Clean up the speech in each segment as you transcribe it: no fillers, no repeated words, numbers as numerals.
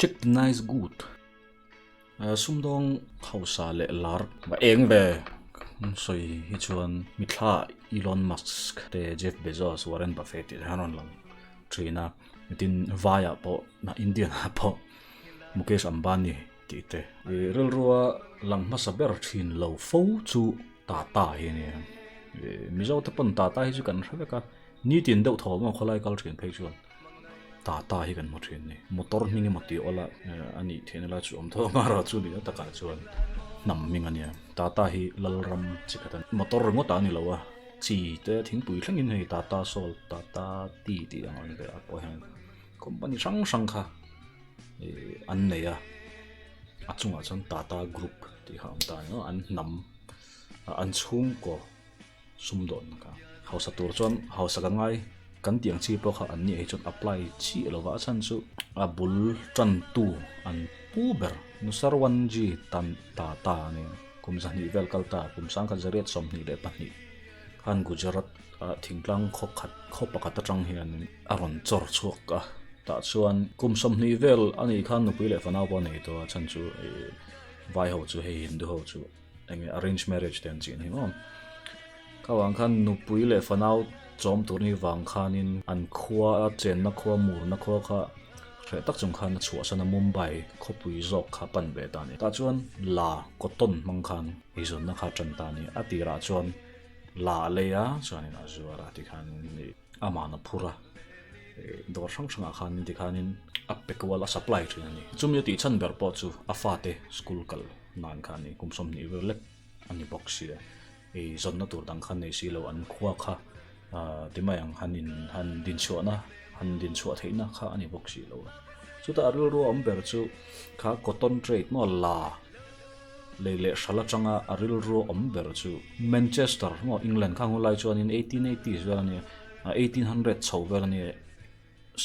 Check the nice good. Sumdawng hausa leh lar va eng ve an sawi hi chuan mithla Elon Musk te Jeff Bezos, Warren Buffett tih te han rawn lang thin a. Tin vaiah pawh Indian ah pawh Mukesh Ambani tih te. I rilrua lang hmasa ber thin lo fo chu Tata hi a nia. Mizo te pawn Tata hi chu kan hre vek a, nitin deuh thaw maw khawlai kal thin phei chuan Tata hi kan hmu thin a ni. Motor hming emaw tih awla a nih theihna lai chu awm tho ang a, erawh chu nih na takah chuan hnam hming a nia. Tata hi Lalram chi khat a ni. Motor ringawt a ni lo a, chi te thingpui thlengin hei Tata Salt, Tata Tea tih ang ang te ah pawh hian company hrang hrang kha an nei a, a chungah chuan Tata Group tih kha a awm ta a ni maw, an hnam an chhungkaw sumdawnna kha hausa tur chuan hausa ka ngai kan tih ang chi pawh kha an nih hi chuan apply chiah lo va a chhan chu a bul tantu an pu ber Nusarwanji tan Tata a ni kum zahnih vel kal ta kum sangkhat zariat 22 khan Gujarat ah thingtlang khaw khat khaw pakhat atang hian a rawn chawr chhuak a tah chuan kum 20 vel a nih khan nupui leh fanau pawh a nei tawh a chhan chu ih vai ho chu hei Hindu ho chu. Enge arrange marriage te an chin hi maw? Kha vang khan nupui leh fanau chawm tur ni vang khanin an khua a chenna khua murna khua kha hreh tak chung khan a chhuahsan a Mumbai khawpui zawk kha pan ve ta a ni. Tah chuan la cotton hmang khan eizawnna kha tan ta a ni. A tirah chuan la a lei a chuanin a zuar a tikhanin amah a phur a dawr hrang hrangah khan tikhanin a pe kual a supply thin a ni. Chumi a tih chhan ber pawh chu a fate school kal nan kha a ni kum 20 vel lek a ni bawk sia ei zawnna tur dang khan nei si lo an khua kha ti mai ang han in han din chhuahna han din chhuah theihna kha a ni bawk si lo a chutah a rilru a awm ber chu kha cotton trade maw la lei leh hral atanga a rilru a awm ber chu Manchester maw England kha hunlai chuanin 1880s vel a nia 1800 chho vel a nia.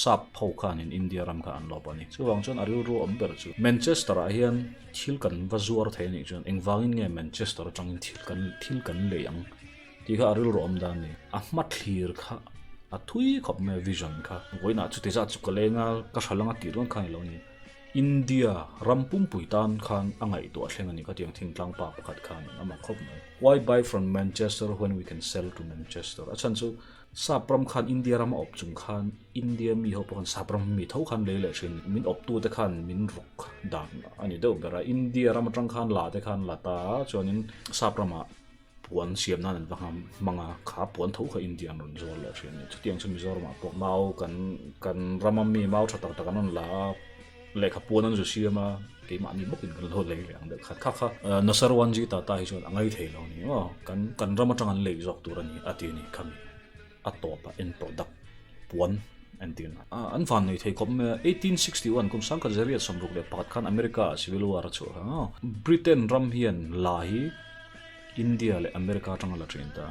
Sap ho khanin India ram kha an lawp a ni. Chuvang chuan a rilru awm ber chu Manchester ah hian thil kan va zuar thei a nih chuan engvangin nge Manchester atangin thil kan thil kan lei ang tih kha a rilru awm dan a ni. A hma thlir kha a thui khawp mai a vision kha. Vawiinah chuti zat chu ka leng a, ka hra langa tih dawn kha a ni lo a ni. India ram pumpui tan khan a ngaihtuah thleng a ni khatiang thingtlang pa pakhat khan a mak khawp mai. Why buy from Manchester when we can sell to Manchester? A chhan chu Sap ram khan India ram a awp chung khan India mi ho pawh khan sap ram mi tho khan lei leh thin. Min awptu te khan min ruk dan a ni deuh ber a. India ram atang khan la te khan la ta a, chuanin sap ramah puan siam nan an va hmang a, kha puan tho kha India an rawn zuar leh thin a ni. Chutiang chu Mizoramah pawh mau kan kan rama mi mau tha tak tak an rawn la a, lehkha puan an zu siam a, keimahni bawkin kan lo lei leh ang deuh khat. Kha kha Nasarwanji Tata hi chuan a ngai thei lo a ni maw? Kan kan ram atang an lei zawk tur a ni a ti a ni khami a tawpah end product puan an ti a. An van nei thei khawp mai a, 1861 kum 1961 khan America ah Civil War a chhuah kha maw? Britain ram hian la hi India leh America atang a la thin ta.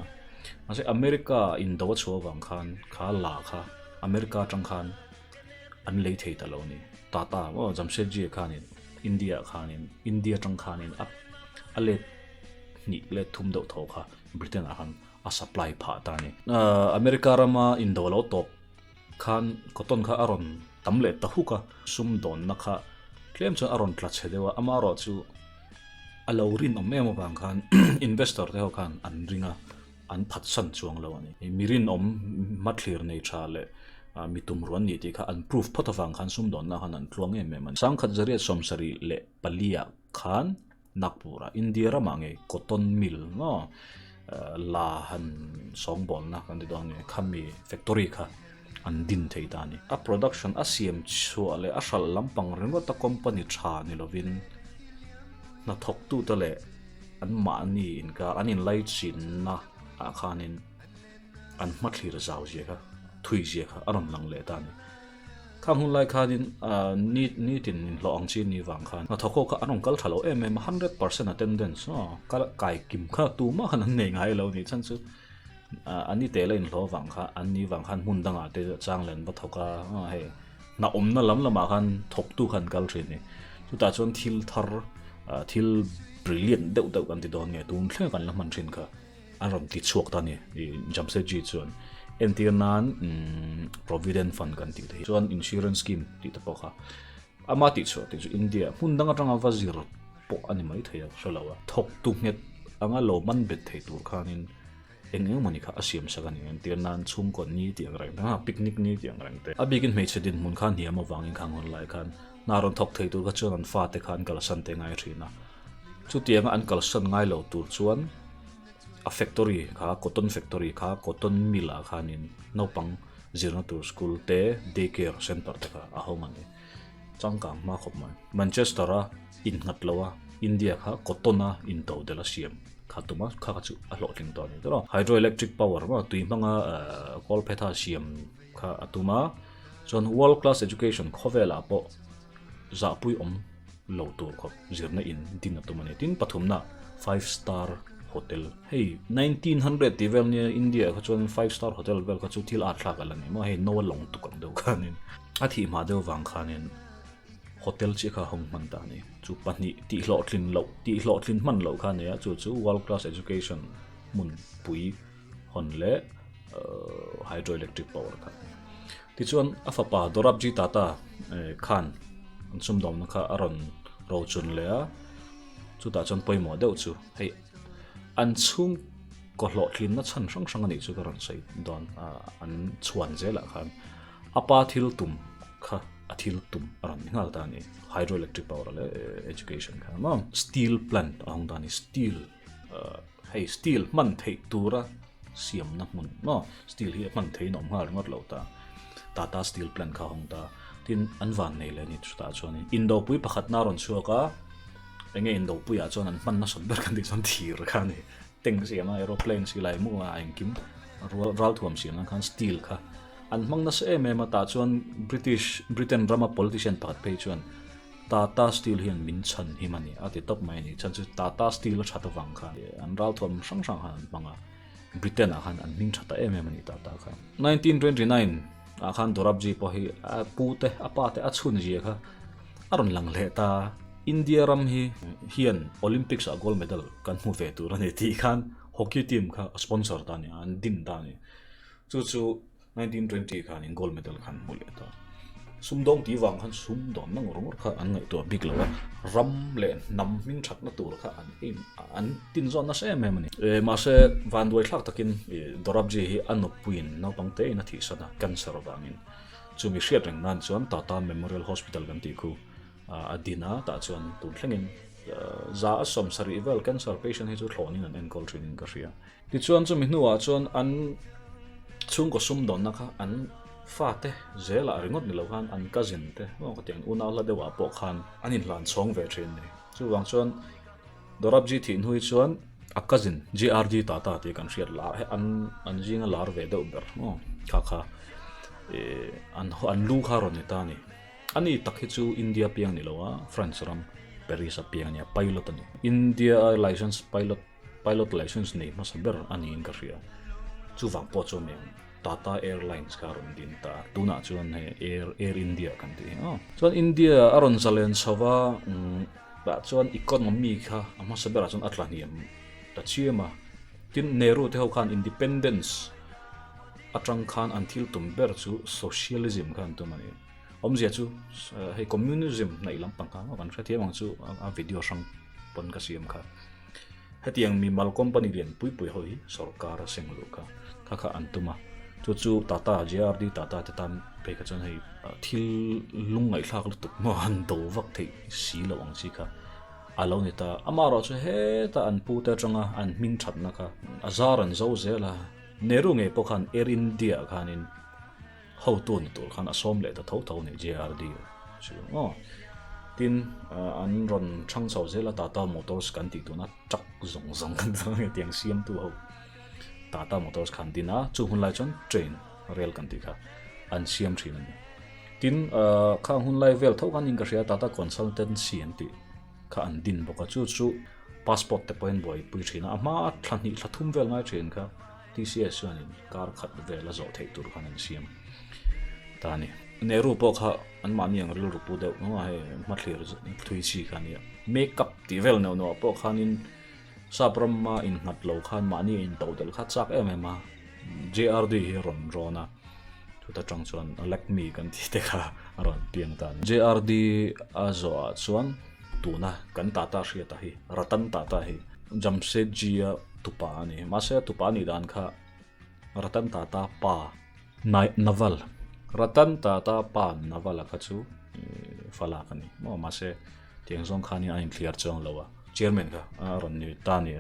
Mahse America indo a chhuah avang khan kha la kha America atang khan an lei thei ta lo a ni. Tata maw Jamshedji khanin India ah khanin India atang khanin a a let hnih let thum deuh tho kha Britain ah khan a supply phah ta a ni. America rama indo lo tawp khan cotton kha a rawn tam leh ta huk a, sum dawnna kha tlem chuan a rawn tla chhe deuh a, amaherawh chu a lo rinawm em avang khan investor te ho khan an ring a, an phatsan chuang lo a ni. Mi rinawm hmathlir nei tha leh mi tumruan ni tih kha an proof phawt avang khan sumdawnna khan an tluang em em a ni. 1974 ah khan Nagpur-ah India ramah ngei cotton mill maw la han sawngbawlna kan ti dawn nge khami factory kha an din thei ta a ni. A production a siam chhuah leh a hralh lampang ringawt a company tha ni lovin hnathawktute leh an mahni inkar an inlaichinna ah khanin an hmathlir zau zia kha thui zia kha a rawn lang leh ta a ni. Khang hun lai khanin ni nitin inhlawh ang chi ni vang khan hnathawk ho kha an rawn kal tha lo em em a, 100% attendance aw kal kai kim kha tumah khan an nei ngai lo ni chhan chu an ni tela inhlawh vang kha an ni vang khan hmun dangah te chang len va thawk a hei hna awmna lam lamah khan thawktu khan kal thin ni chutah chuan thil thar thil brilliant deuh deuh kan ti dawn nge tun thleng kan la hman thin kha. An rawn ti chhuak ta a ni i Jamsetji chuan entir nan Provident Fund kan tih te hi chuan Insurance Scheme tih te pawh kha Ama tihchhuah tih chu India hmun dang atanga va zir pawh a ni mai thei a, hre lo a. Thawktu nghet anga lo man bet thei tur khanin eng eng mawni kha a siam sak a ni. Entir nan chhungkaw ni tih ang reng te, picnic ni tih ang reng te. A bikin hmeichhe dinhmun kha hniam avangin khang hun lai khan hna rawn thawk thei tur kha chuan an fate kha an kalsan te ngai thin a. Chutianga an kalsan ngai lo tur chuan a factory kha, cotton factory kha, cotton mill ah khanin naupang zirna tur school te, day care center te kha a hawng a ni. Changkang hma khawp mai. Manchester a innghat lo a, India kha cotton a into del a siam kha tum a, kha kha chu a hlawhtling tawh a ni tawh a. Hydroelectric power maw tui hmanga kawlphetha siam kha a tum a, chuan world class education khawvelah pawh zahpui awm lo tur khawp zirna in din a tum a ni. Tin pathumna five star hotel hei 1900 tih vel nia India kha chuan five star hotel vel kha chu thil art thlak a la ni maw hei no a lawng tuk ang deuh khanin a thih hma deuh vang khanin hotel chiah kha a hawng hman ta a ni. Chu pahnih tih hlawhtlin loh tih hlawhtlin hman loh kha a ni a chu chu world class education hmun pui hawn leh hydroelectric power kha. Tichuan a fapa Dorabji Tata khan an sumdawmna kha a rawn rochun leh a, chutah chuan pawimawh deuh chu hei an chhungkaw hlawhtlinna chhan hrang hrang a nih chu ka rawn sawi dawn a, an chhuan zelah khan a pa thil tum kha a thil tum a rawn ni nghal ta a ni, hydroelectric power leh education kha maw steel plant a hawng ta a ni, steel. Hei steel hman theih tura siamna hmun maw steel hi a hman theihin a awm nghal ringawt lo ta Tata steel plant kha a hawng ta tin an van nei leh a ni chutah chuanin indopui pakhatna a rawn chhuak a enge indopuiah chuan an hman nasat ber kan tih chuan thir kha a ni tank siam a aeroplane silai mu a engkim rual ralthuam siam nan khan steel kha an hmang nasa em em a tah chuan British Britain rama politician pakhat phei chuan Tata Steel hian min chhan him a ni, a ti tawp mai a ni. Chhan chu Tata Steel a that avang khan an ralthuam hrang hrang khan an hmang a, Britain ah khan an hming tha ta em em a ni Tata kha. 1929 ah khan Dorabji pawh hi a pu te, a pa te a chhun zia kha a rawn lang leh ta. India ram hi hian Olympics ah gold medal kan hmu ve tur a ni tih khan hockey team kha a sponsor ta a ni, an din ta a ni. Chu chu 1920 khanin gold medal khan hmu leh ta. Sumdawng tih vang khan sumdawnna ngawr ngawr kha an ngaihtuah bik lo a, ram leh hnam hming thatna tur kha an aim an tinzawn nasa em em a ni. Mahse vanduai thlak takin Dorabji hi a nupuiin naupang tein a thihsan a, cancer vangin. Chumi hriat reng nan chuan Tata Memorial Hospital kan tih khu a din a, tah chuan tun thlengin 170 vel cancer patient hi chu thlawnin an enkawl thinin ka hria. Tichuan chumi hnuah chuan an chhungkaw sumdawnna kha an fate zelah ringawt ni lo khan an cousin te maw ka tih ang unau hla deuhah pawh khan an inhlan chhawng ve thin a ni. Chuvang chuan Dorabji thih hnu hi chuan a cousin JRD Tata tih kan hriat lar he an an zinga lar ve deuh ber maw kha kha ih an an lu kha rawn ni ta a ni. Ani tak hi chu India piang ni lo a France ram Paris a piang a nia pilot a ni. India a license pilot Pilot license nei hmasa ber a niin ka hria. Chuvang pawh chuan eng Tata Airlines kha a rawn din ta a, tunah chuan hei Air Air India kan tih hi aw. Chuan India a rawn zalen chho va, tah chuan economy kha a hmasa berah chuan a tla hniam ta chiam a. Tin, Nehru te ho khan independence atang khan an thil tum ber chu socialism kha an tum a ni. Awmzia chu hei communism hnaih lampang kha kan hrethiam ang chu a video hrang pawn ka siam kha. Hetiang mimal company lian pui pui ho hi sorkar a seng luh kha kha kha an tum a, chu chu Tata, JRD Tata te tan phei kha chuan hei thil lungngaihthlak lutuk maw han do vak theih si loh ang chi kha a lo ni ta. Amaherawh chu heta an pu te atanga an hming thatna kha a zar an zo zel a, Nehru ngei pawh khan Air India khanin hotu ni tur khan a sawm leh ta tho tho a ni JRD chu aw. Tin an rawn chhang chho zel a Tata Motors kan tih tuna truck zawng zawng kan chuang nge tiang siamtu ho Tata Motors khan din a chu hun lai chuan train rail kan tih kha an siam thin a ni. Tin khang hun lai vel tho khan in ka hria Tata Consultancy an tih kha an din bawk a chu chu passport te pawhin buaipui thin a a hma thla hnih thla thum vel ngai thin kha. TCS chuanin kar khat vel a zawh theih tur khan an siam ta a ni. Nehru pawh kha anmahni ang rilru pu deuh maw hei hmathlir thui chi kha a nia. Make up tih vel neuh neuh ah pawh khanin sap rama innghat lo khan mahni a intodelh kha chak em em a. JRD hi a rawn rawn a. Chuta tang chuan Lakme kan tih te kha a rawn piang ta a ni. JRD a zawhah chuan tuna kan Tata hriata hi Ratan Tata hi Jamshedji-a tupa a ni. Mahse a tupa a nih dan kha Ratan Tata pa Naval Ratan Tata pa Naval-a kha chu falak a ni maw? Mahse tiang zawng khanin a inthliar chuang lo a, chairman kha a rawn ni ta a ni.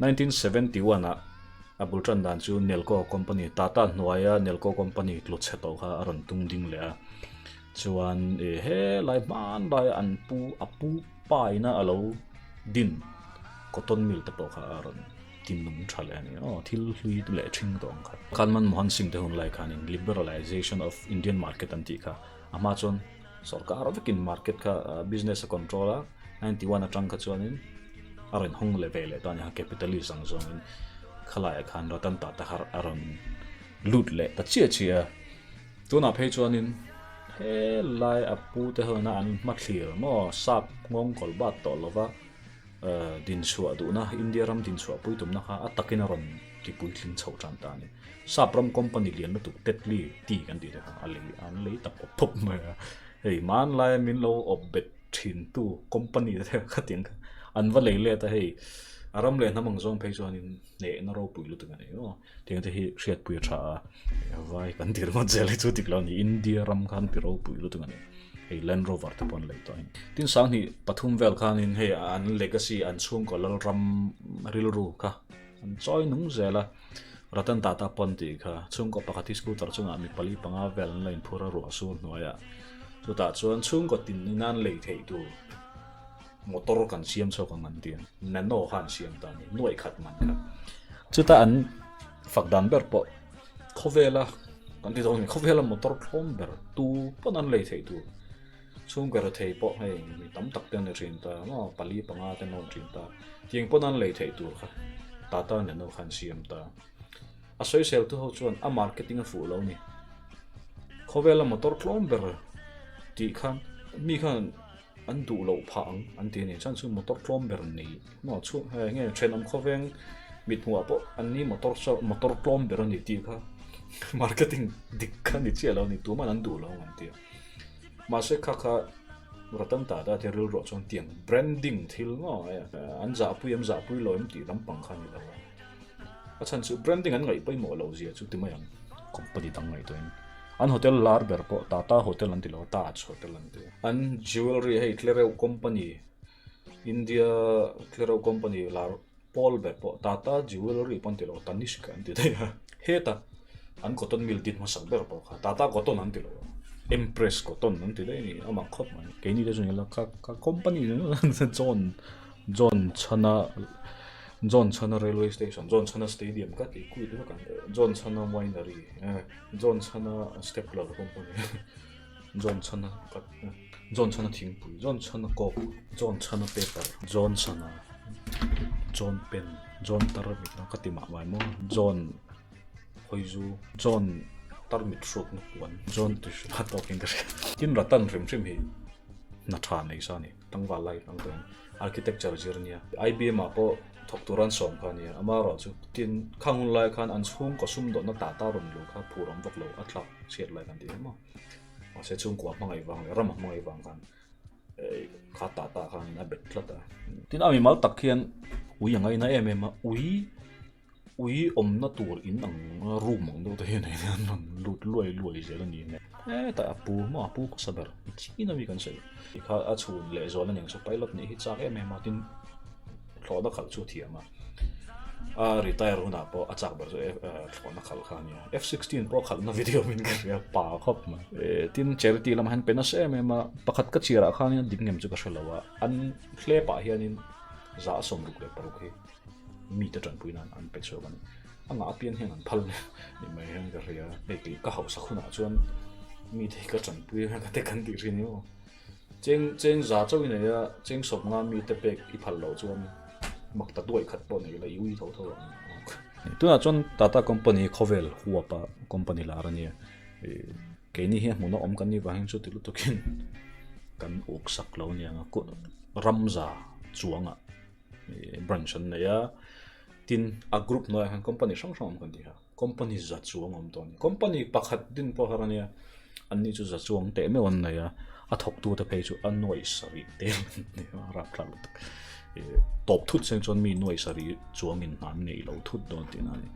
1971 ah a bul tan dan chu Nelco company Tata hnuaia Nelco company tlu chhe tawh kha a rawn tung ding leh a, chuan helai hman laia an pu a pu pa ina a lo din cotton mill te pawh kha a rawn ti nung tha leh a ni. Aw thil hlui leh thing tawh ang kha. Khan Manmohan Singh te hun lai khanin liberalization of Indian market an tih kha a hma chuan Sorkar vekin market kha business a control a, 91 atang kha chuanin a rawn hawng leh ve leh ta a ni a, capitalist ang zawngin khalaiah khan Ratan Tata kha a rawn lut leh ta chiah chiah a. Tunah phei chuanin helai a pu te ho ina an hmathlir maw sap nghawng kawl bat tawh lova dinchhuah duhna India ram dinchhuah pui tumna kha a takin a rawn ti puitling chho tan ta a ni. Sap ram company lian lutuk Tetley tea kan tih te kha a lei an lei ta pawp pawp mai a, hei hmanlaia min lo awp bet thin tu company te khatiang kha an va lei let a hei a ram leh hnam ang zawng phei chuanin hnehna ropui lutuk a ni maw tiang te hi hriatpui a tha a vai kan tir ngawt zel hi chu dik lo a ni India ram khan ti ropui lutuk a ni hei Land Rover te pawh an lei tawh a ni tin sanghnih pathum vel khanin hei an legacy an chhungkaw lalram rilru kha An chawi nung zel a, Ratan Tata pawn tih kha chhungkaw pakhat hi scooter chungah mi pali panga vel an la inphur a ruah sur hnuaiah. Chutah chuan chhungkaw tin in an lei theih tur motor kan siam chhuak ang an ti a, Nano kha an siam ta a ni, nuaih khat man kha. Chuta an fak dan ber pawh khawvela kan ti dawn a ni, khawvela motor thlawm ber tu pawn an lei theih tur. Chhungkaw rethei pawh hei mi tam tak te an ni thin ta maw, pali panga te an awm thin ta. Tiang pawn an lei theih tur kha Tata Nano kha an siam ta. A sawisel tu ho chuan a marketing a fuh lo ni. Khawvela motor tlawm ber tih khan mi khan an duh loh phah ang an ti a ni. Chuan chu motor tlawm ber nei maw chhung hei nge thenawm khawveng mithmuhah pawh an ni motor saw motor tlawm ber a ni tih kha marketing dik kha ni chiah lo a ni. Tuman an duh lo ang an ti a. Mahse kha kha Ratan Tata te rilruah chuan tiang branding thil ngaw an zahpui em zahpui lo em tih lampang kha a ni lo a. A chhan chu branding an ngaih pawimawh loh zia chu ti mai ang. Company dang ngaihtuahin an hotel lar ber pawh Tata Hotel an ti lo a, Taj Hotel an ti a. An jewellery hei tlereuh company India tlereuh company lar Pawl ber pawh Tata Jewellery pawh an ti lo, Tanishq an ti daih a. Heta an cotton mill din hmasak ber pawh kha Tata Cotton an ti lo a, Empress Cotton an ti daih a ni, a mak khawp mai. Keini te chu ni la ka ka company John John Chhana John Chhana Railway Station, John Chhana Stadium ka tih kuit vek ang, John Chhana Winery, John Chhana Stapler Company, John Chhana ka John Chhana thingpui, John Chhana coke, John Chhana paper, John Chhana John pen, John tarmit ka ti mah mai maw, John hawizu, John tarmit hrukna puan, John ti hrim a tawkin ka hria. Tin Ratan hrim hrim hi hna tha nei sa a ni, tlangval lai ang tawhin architecture zir a nia, IBM ah pawh thawk tur an sawm kha a nia, amaherawh chu tin khang hun lai khan an chhungkaw sumdawnna tata rawn luh kha phur awm vak lo a thlak chhiat lai kan ti em maw. Mahse chhungkua hmangaih vang leh ram hmangaih vang khan kha tah tah khan a bet tlat a. Tin a mimal tak hian ui a ngaina em em a, ui ui awmna tur in ang room ang deuh te hian hei hian an rawn lut luai luai zel a ni nen. Hetah a pu maw a pu hmasa ber chin a mi kan sawi kha a chhun leh zual a ni ang chu pilot nih hi chak em em a tin thlawhna khalh chu a thiam a. A retire hunah pawh a chak ber chu thlawhna khalh kha a nia. F-16 pawh a khalhna video min ka hria pa khawp mai. Tin charity lamah hian pe nasa em em a, pakhat ka chhiarah khanin a dik ngem chu ka hre lo a, an hlepah hianin 166 hi mite tanpui nan an pe chhuak a ni. A ngah apiang hian an phal ni mai hian ka hria. Hei kei ka hausak hunah chuan mite hi ka tanpui ang ka te kan tih thin hi aw. Cheng cheng za chauh i nei a, cheng sawp nga mite pek i phal loh chuan mak ta duai khat pawh nei la i ui tho tho ang. Tunah chuan Tata company khawvel huapa company lar a nia. Keini hi a hmun a awm kan nih vangin chuti lutukin kan uk sak lo aniang a, ramza chuangah branch an nei a. Tin, a group hnuaiah khan company hrang hrang a awm kan tih kha. Company za chuang a awm tawh a ni. Company pakhat din pawh har a nia, anni chu za chuang teh meuh an nei a, a thawktute phei chu a nuaih sarih tel an ni a, rapthlak lutuk. Tawp thut seng chuan mi nuaih sarih chuangin hna an neih lo thut dawn tihna a ni.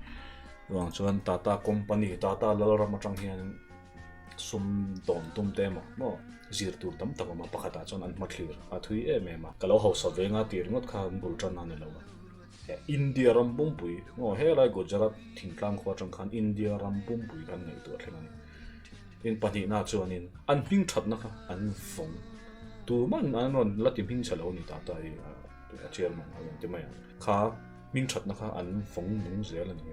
Chuvang chuan Tata company, Tata Lalram atang hian sum dawn tum te emaw maw zir tur tam tak a awm a, pakhatah chuan an hmathlir a thui em em a, ka lo hausa ve nga tih ringawt kha an bul tan a ni lo a. India ram pumpui maw helai Gujarat thingtlang khua atang khan India ram pumpui khan ngaihtuah thleng a ni. Tin pahnihna chuanin an hming thatna kha an vawng tuman an rawn la ti hming chhe lo a ni Tata hi a chairman ho hian ti mai ang kha hming thatna kha an vawng nung zel a ni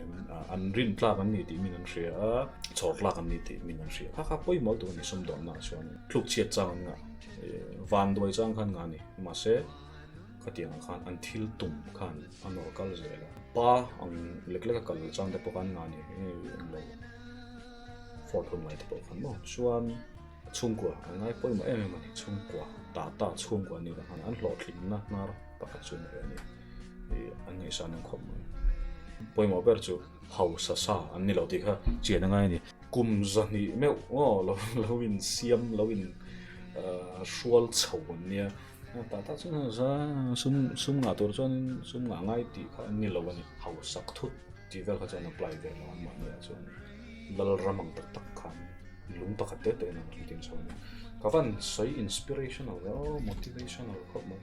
an rin tlak an ni tih min an hria a chhawr tlak an ni tih min an hria kha kha pawimawh lutuk a ni sumdawnna ah chuan tluk chhiat chang an ngah vanduai chang khan ngah a ni mahse Khatiangah khan an thil tum khan a nawr kal zel a, pa ang lek lek a kal chang te pawh khan nga ni englo Ford hun lai te pawh khan maw chuan chhungkua an ngai pawimawh em em a ni, chhungkua Tata chhungkua an nih vang khan an hlawhtlinna hnar pakhat chu a ni ve a ni ih an ngaihsan ang khawp mai. Pawimawh ber chu hausa sa an ni lo tih kha chian a ngai a ni. Kum 200 meuh aw lo lo insiam lo in hrual chho an nia. Tah tak chuan sum sum ngah tur chuanin sum ngah ngai tih kha an ni lo a ni. Hausak thut tih vel kha chuan apply ve lo an mahni ah chuan lal ram ang tak tak khan lung pakhat te te in an rawn tin chho a ni. Ka van sawi inspirational ve aw motivational khawp mai.